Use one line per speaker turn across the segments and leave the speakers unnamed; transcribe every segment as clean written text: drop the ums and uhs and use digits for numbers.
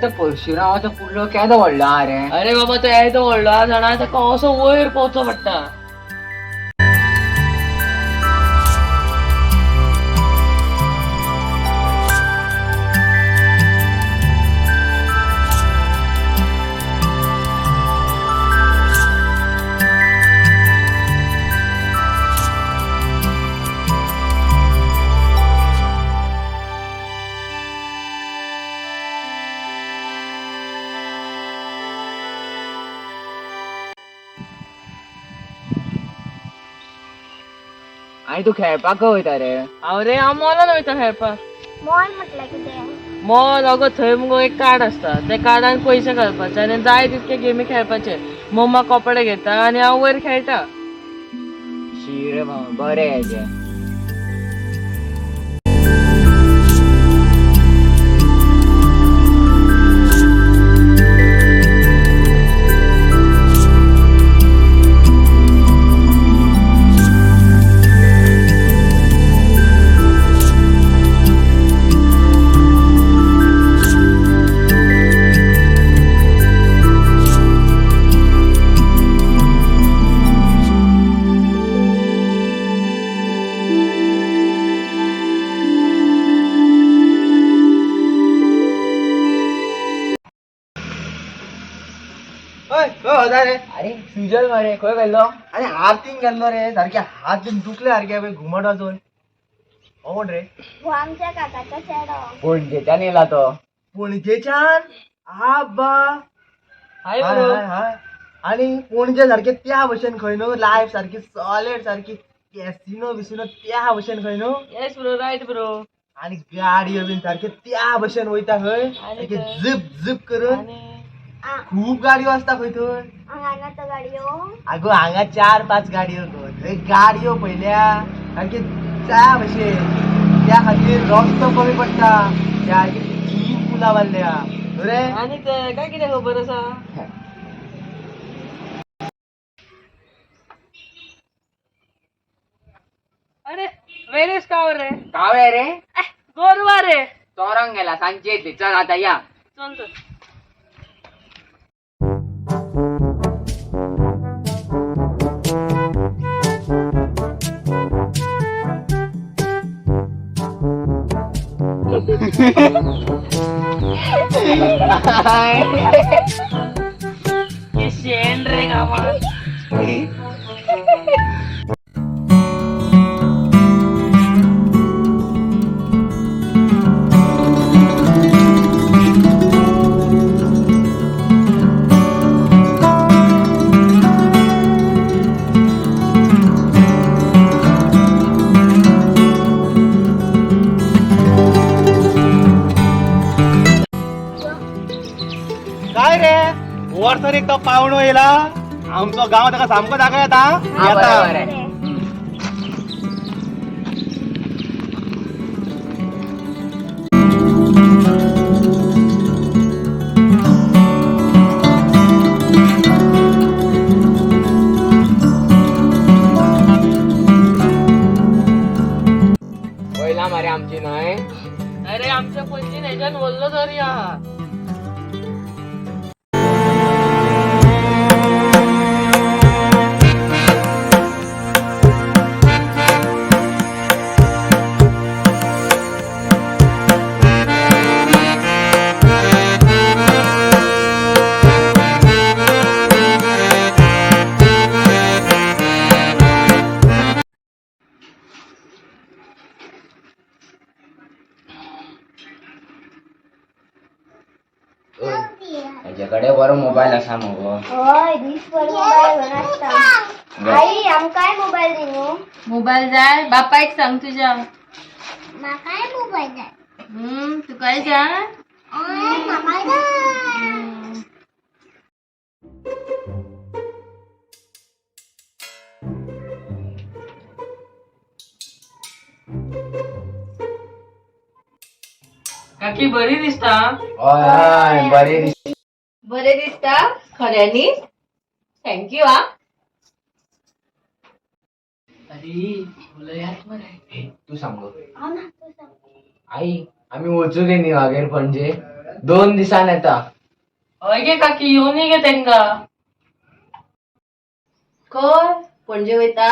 तो परशुरामाचो कुल्लो केदो व्हडलो आहा रे.
अरे बाबा तो येदो व्हडलो आहा जाणा, ताका असो वयर पोवचो पडटा.
आनी तूं खेळपाक खंय वयता रे?
हांव रे, हांव मॉलान वयता खेळपाक.
मॉल म्हटल्यार कितें?
मॉल अगो थंय मुगो एक कार्ड आसता, त्या कार्डान पयशे घालपाचे आनी जाय तितके गेमी खेळपाचे. मम्मा कपडे घेता आनी हांव वयर खेळटा.
शी रे बाबा, बरें हेजें.
अरे
अरे सुजल मरे खंय गेल्लो?
अरे आरतीन गेल्लो रे, सारखे हात बीन दुखले सारखे पळय घुमट वाजोवन. हो कोण रे?
हो आमच्या काकाचो चेडो.
पणजेच्यान येयला तो.
पणजेच्यान? आबा.
हाय
हाय
ब्रो.
हाय हाय. आणि पणजे सारखे त्या भशेन खंय न्हू लायफ सारकी सॉलिड सारकी कॅसिनो बिसिनो त्या भशेन खंय न्हू.
येस ब्रो, रायट ब्रो.
आणि गाडयो बीन सारखे त्या भशेन वयता खंय
आणि
सारखे
खंय?
झिप झिप करून.
आनी
खूब गाडयो आसता खंय थंय.
हांगा ना तो गाडयो.
अगो हांगा 4-5 गाडयो गो, थंय गाडयो पयल्या सारखे त्या भशेन. त्या खातीर रस्तो कमी पडटा, त्या 3 पुलां बांदल्या रे.
आनी ते काय कितें खबर आसा? अरे वेरेस काव रे?
कावळे रे.
गोरवा रे.
चोरांक गेला सांजची येतली. चल आता या.
चल चल. हे शेण रे गावात.
काय रे, वर्सान एक तो पावणो येयला आमचो गांव ताका सामको दाखय येता.
हा, बरें बरें. पयला मरे आमची न्हय.
अरे आमच्या पणजीन हेज्यान व्हडलो दर्या आहा.
हेजेकडे बरो मोबायल आसा मगो.
हय, दीसभर मोबायल घेवन आसता. आई, आमकांय मोबायल दी न्हू.
मोबाईल जाय? बापायक सांग तुझ्या.
म्हाकाय मोबायल जाय.
तुकाय जाय.
हय, म्हाकाय जाय.
काकी बरी दिसता.
हय हय, बरें दिसता.
बरे दिसता खऱ्यांनी. Thank you हा.
अरे उलयात मरे.
तूं सांग गो.
हांव ना, तूं सांग.
आई, आमी वचूं गे न्ही वागेर पणजे? 2 दिसान येता.
हय गे काकी, येवनी गे तेंका.
खंय पणजे वयता?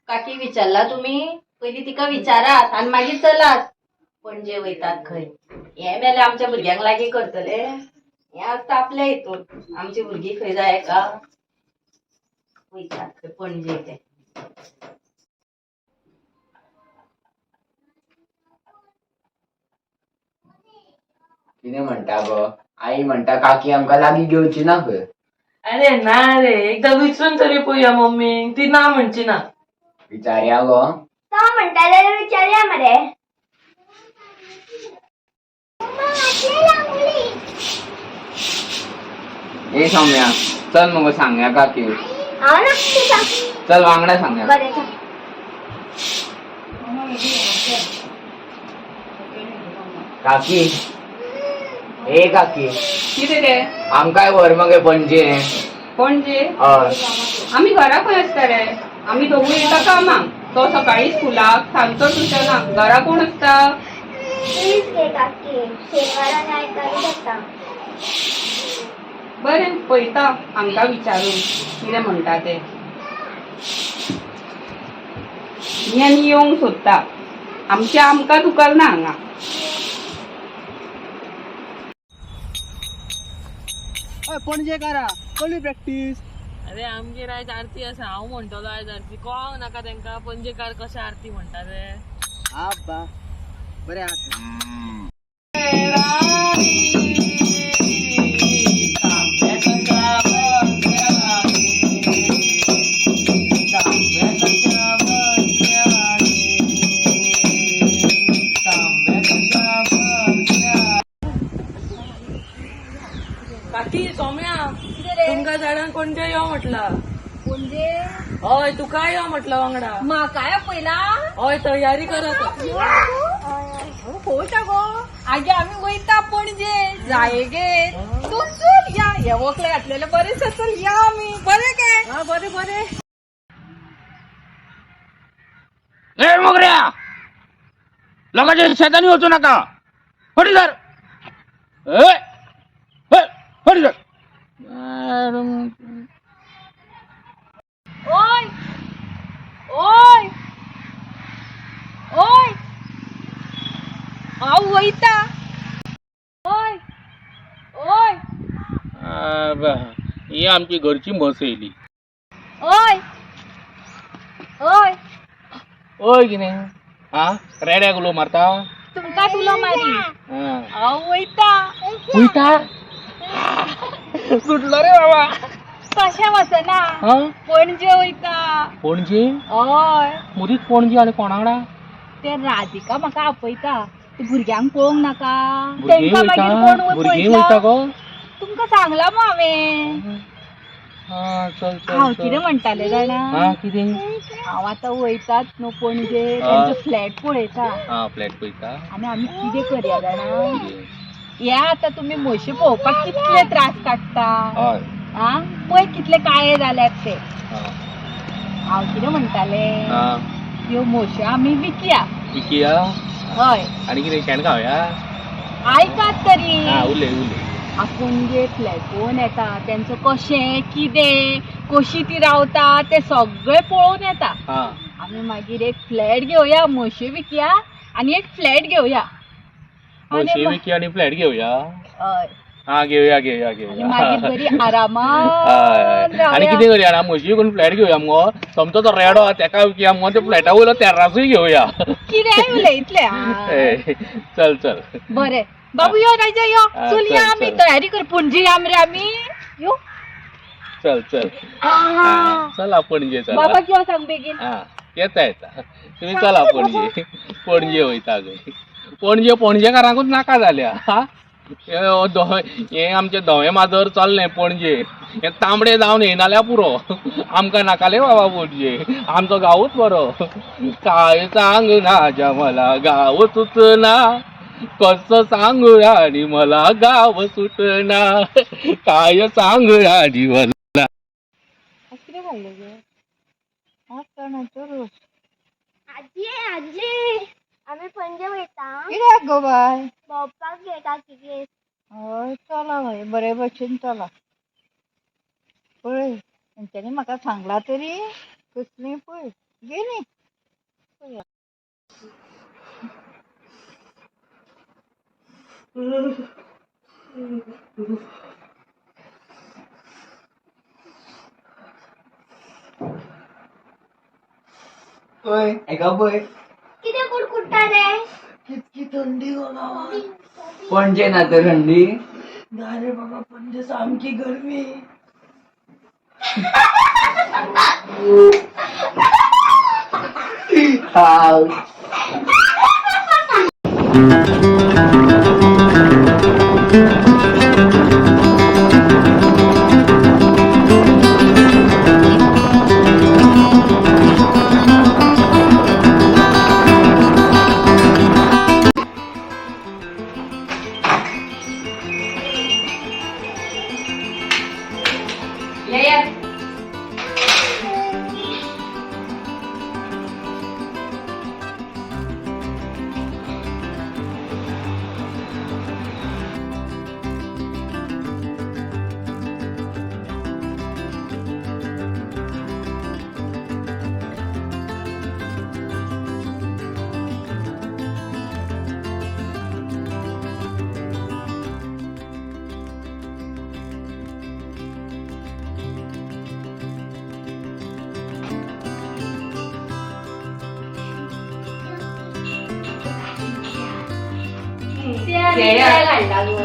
काकी विचारला तुमी? पयलीं तिका विचारात आनी मागीर चलात. पणजे वयतात खंय? हे मेले आमच्या भुरग्यांक लागीं करतले. हें आसता आपल्या हितून. आमची भुरगीं खंय जाय का वयतात खंय पणजे ते.
कितें म्हणटा गो आई? म्हणटा काकी आमकां लागीं घेवची ना खंय.
अरे ना रे, एकदा विचरून तरी पळोवया मम्मीक, ती ना म्हणची ना.
विचारया गो.
तो म्हणटा जाल्यार विचारया मरे.
ए सौम्या, चल मगो सांगया काकी.
हांव ना, तूं सांग.
चल वांगडा सांगया.
बरें, सांग.
काकी, ए काकी.
कितें रे?
आमकांय व्हर मगे पणजे.
पणजे?
हय.
आमी घरा खंय आसता रे? आमी दोगूय येता कामाक. तो सकाळी स्कुलाक, सांजचो ट्युशनाक. घरा कोण आसता?
प्लीज गे काकी, शेनवारा आनी आयतारा जाता.
बरें, पळयता हांकां विचारून कितें म्हणटा तें. ही आनी येवंक सोदता, आमच्या आमकां दुखलना हांगा.
हय पणजेकारा, कसली प्रॅक्टीस?
अरे आमगेर आयज आरती आसा. हांव म्हणटलो आयज आरती. कळोंक नाका तेंका पणजेकार कशें आरती म्हणटा ते.
आब्बा, बरें आसा.
काकी, सौम्या, तुमकां झाडां पणजे यो म्हटला.
पणजे?
हय, तुकाय यो म्हटलं वांगडा.
म्हाकाय पयला?
हय, तयारी करात.
खोट गो. आगे आमी वयता पणजे जाये गे. तूं चल या, हे वकले घातलेले बरें. चल या आमी. बरें गे.
हा, बरें बरें.
ए मोगऱ्या, लोकांच्या शेतांनी वचू नका. हरी सर, ए हरी सर.
ओय ओय ओय, हांव वयता. ओय ओय.
ही आमची घरची म्हस येयली.
ओय ओय.
ओय, कितें हा रेड्याक उलो मारता?
तुमकां उलो मारी.
हा.
हांव वयता.
वयता? सुटलो रे बाबा.
कशें वचना?
हा.
पणजे वयता.
पणजे?
हय.
मुदीत पणजे आनी कोणा वांगडा?
ते राधिका म्हाका आपयता. ते भुरग्यांक पळोवंक नाका?
भुरगीं
तेंकां मागीर
वयता?
कोण
भुरगीं वयता
पळयता?
गो?
तुमकां सांगलां मग हांवें.
हा, चल चल.
हांव
चल.
कितें म्हणटालें जाणा?
हा, कितें?
हांव आतां वयतात न्हू पणजे,
हा.
तेंचो फ्लॅट पळयता.
हा, फ्लॅट पळयता.
आनी आमी कितें करया जाणा?
कितें?
हे आतां तुमी म्हशी पळोवपाक कितले त्रास काडटा.
हय.
आ, पळय कितले काळे जाल्यात ते.
हा.
हांव कितें म्हणटालें,
हा.
ह्यो म्हश्यो आमी विकया.
विकया?
हय.
आनी कितें, शेण खावया?
आयकात तरी.
हा, उलय उलय.
आपूण जे फ्लॅट पळोवन येता, तेंचो कशें कितें कशी ती रावता तें सगळें पळोवन येता.
हा.
आमी मागीर एक फ्लॅट घेवया. म्हशी विकया आनी एक फ्लॅट घेवया आनी
म्हशी विकया आनी फ्लॅट घेवया?
हय.
हा, घेवया घेवया.
आनी
घेवया.
मागीर बरी
हय,
आरामान
आनी
रावया.
कितें करया जाणा, म्हशी विकून फ्लॅट घेवया मुगो, समजो तो रेडो आहा तेका विकया मुगो, ते फ्लॅटा वयलो तेर्रासूय घेवया.
कितेंय उलयतलें आ.
ए, चल चल.
बरें बाबू, यो राजा, यो.
हा,
चल
चल,
या आमी.
चल.
तयारी कर. पणजे या मरे आमी. यो.
चल चल. हा, चला पणजे चला.
बाबाक यो सांग बेगीन.
हा, येता येता. तुमी चला पणजे. पणजे वयता खंय पणजे? पणजेकारांकूच नाका जाल्या. हा, हे आमचें धवें माजर चल्लें पणजे, हें तांबडें जावन येयना जाल्यार पुरो. आमकां नाकाले बाबा पणजे, आमचो गांवूच बरो. काय सांग राजा, मला गांव सुचना, कसं सांग राणी, मला गाव सुटना, काय सांग राणी मला.
कितें घाल्लें गे? कणाचो रोस.
आजी आजी, आमी पणजे वयता.
कित्याक गो बाय?
भोंवपाक गे काकीगेर.
हय चला बाय, बरे भशेन चला. पळय तेंच्यांनी म्हाका सांगलां तरी कसलीं पळय गेलीं.
पळय हेका पळय.
कितें कुडकुडटा रे?
कितकी थंडी गो गांवात.
पणजे ना तर थंडी.
ना रे बाबा, पणजे सामकी गरमी.
हाव.
येयात.
ते आनी कित्याक हाडला गो?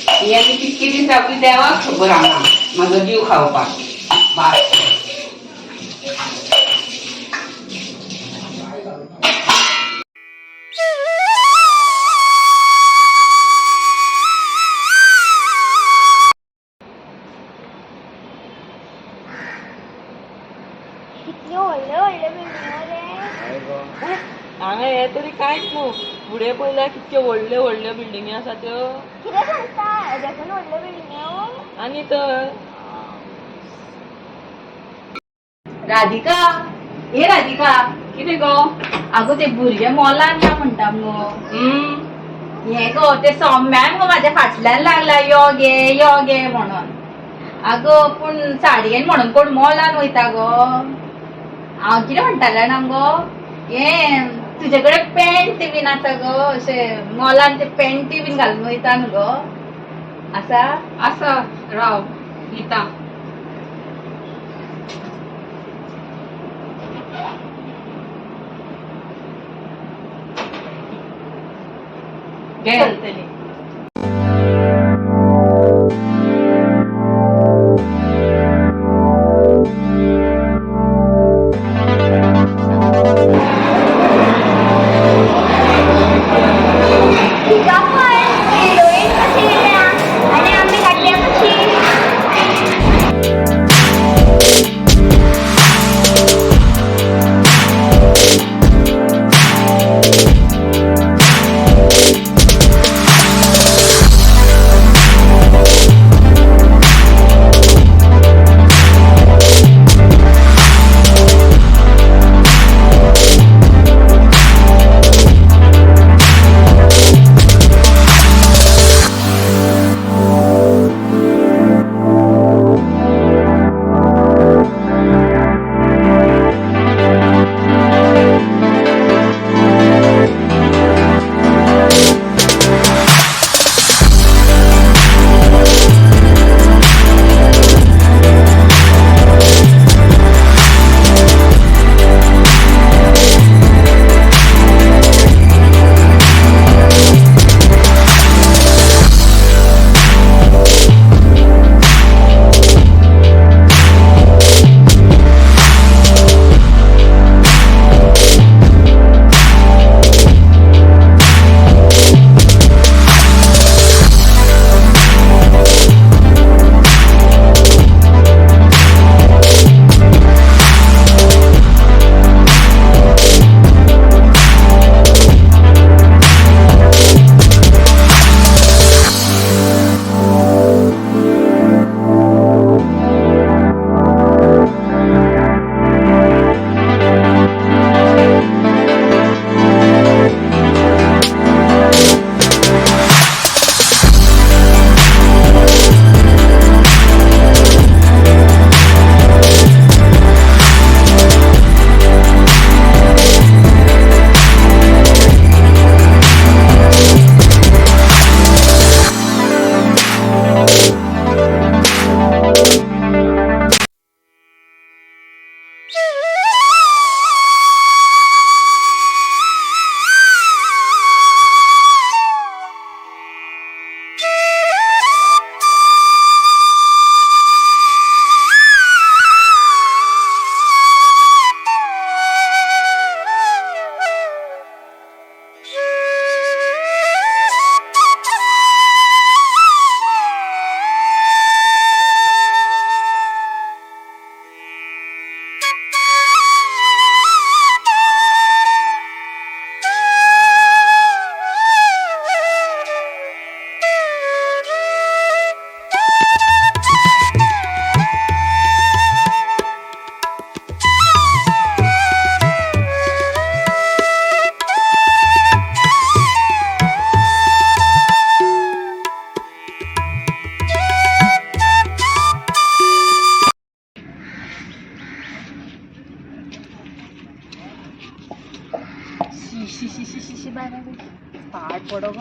ही आनी कितके दीस रावतली देवाक खबर हांगा म्हाजो जीव खावपाक बाय.
कितल्यो व्हडल्यो व्हडल्यो बिल्डिंगो रे.
हय गो.
हांगा हे तरी कांयच न्हू, फुडें पळयल्यार कितक्यो व्हडल्यो व्हडल्यो बिल्डिंगी आसा त्यो.
कितें सांगता, हेज्याकून व्हडल्यो बिल्डिंगो?
आनी तर.
राधिका, हे राधिका.
कितें गो?
आगो ते भुरगे मॉलान या म्हणटा मुगो. हे गो ते सौम्यान गो म्हाज्या फाटल्यान लागला, यो गे यो गे म्हणून. आगो पूण साडयेन म्हणून कोण मॉलान वयता गो? हांव कितें म्हणटालें जाणा गो, हे तुजे कडेन पॅन्ट बीन आसा गो, अशें मॉलान ते पॅन्टी बीन घालून वयता न्हू गो, आसा?
आसा, राव दिता. घे.
चलतली.
हिका पळय हिरोईन कशी गेल्या आनी आमी घातल्या कशी.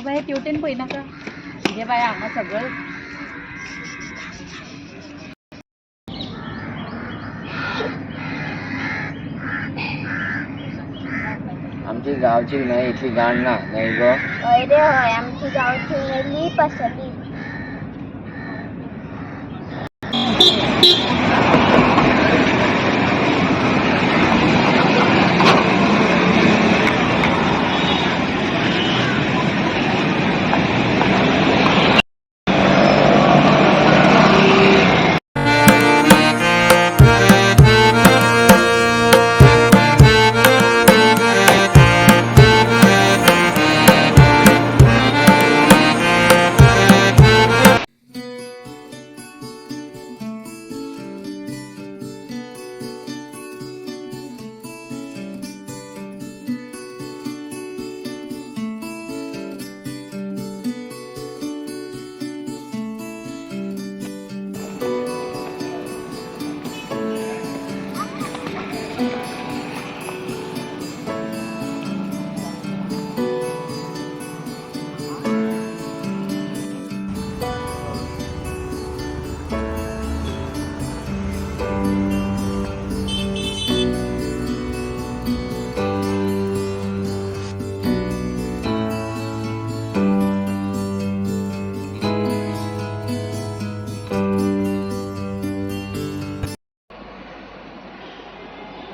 बाय तेवटेन पळयनाका. हे बाय हांगा सगळें
आमची गांवची न्हंय इतली घाण ना न्हय गो.
हय रे हय, आमची गांवची न्हंय लीप आसा लीप.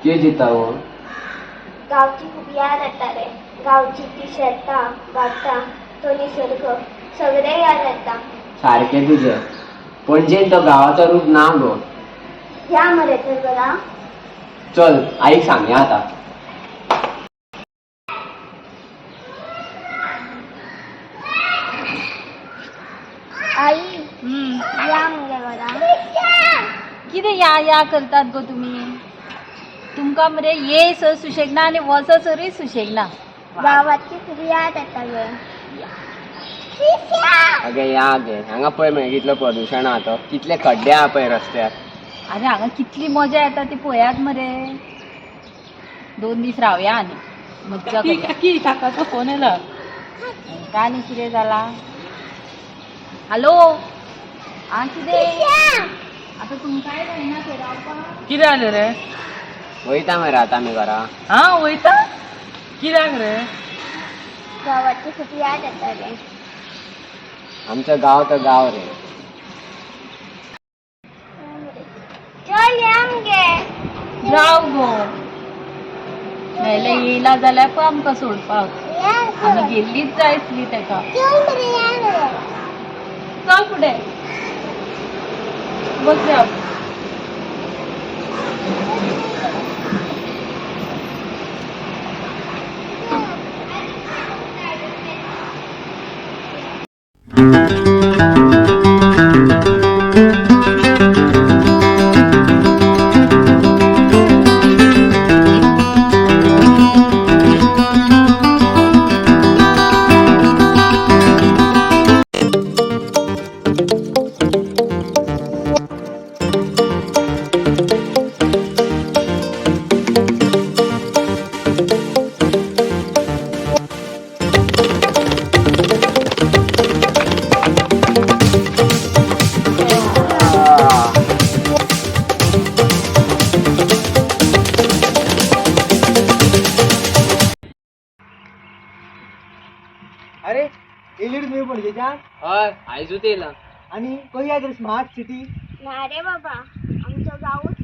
कितें चिंत्ता गो?
गांवची खूब याद येता रे. गांवची ती शेतां भाटां तो निसर्ग सगळें याद येता.
सारकें तुजें. पणजेन तो गांवाचो रूप ना गो.
या मरे तर घरा.
चल आईक सांगया आतां.
आई या मगे घरा.
कितें या या करतात गो तुमी? तुमकां मरे ये सर सुशेग ना आनी वचो सरूय सुशेग ना.
गांवाची खूब याद येता गे.
अगे या गे, हांगा पळय मरे कितलो प्रदुशण आहा तो, कितले खड्डे आहा पळय रस्त्यार.
अरे हांगा कितली मजा येता ती पळयात मरे. 2 दीस रावया आनी मज्जा
काकी
करूया.
काकी काकाचो फोन येयला.
हेंका आनी कितें जाला? हॅलो आं कितें आतां तुमकांय जायना थंय रावपाक?
कितें जालें रे?
वयता मरे आतां आमी घरा.
हा वयता कित्याक रे?
गांवाची खूब याद येता रे.
आमचो गांव तो गांव रे.
चल या मगे.
राव गो, नाल्यार येयला जाल्यार पळय आमकां सोडपाक. आमी गेल्लीच जाय आसली तेका.
चल मरे या मरे.
चल फुडें.
बस या.
अरे येयली तुमी पणजेच्यान?
हय आयजूच येयला.
आनी खंय या रे स्मार्ट सिटी?
ना रे बाबा, आमचो गांवूच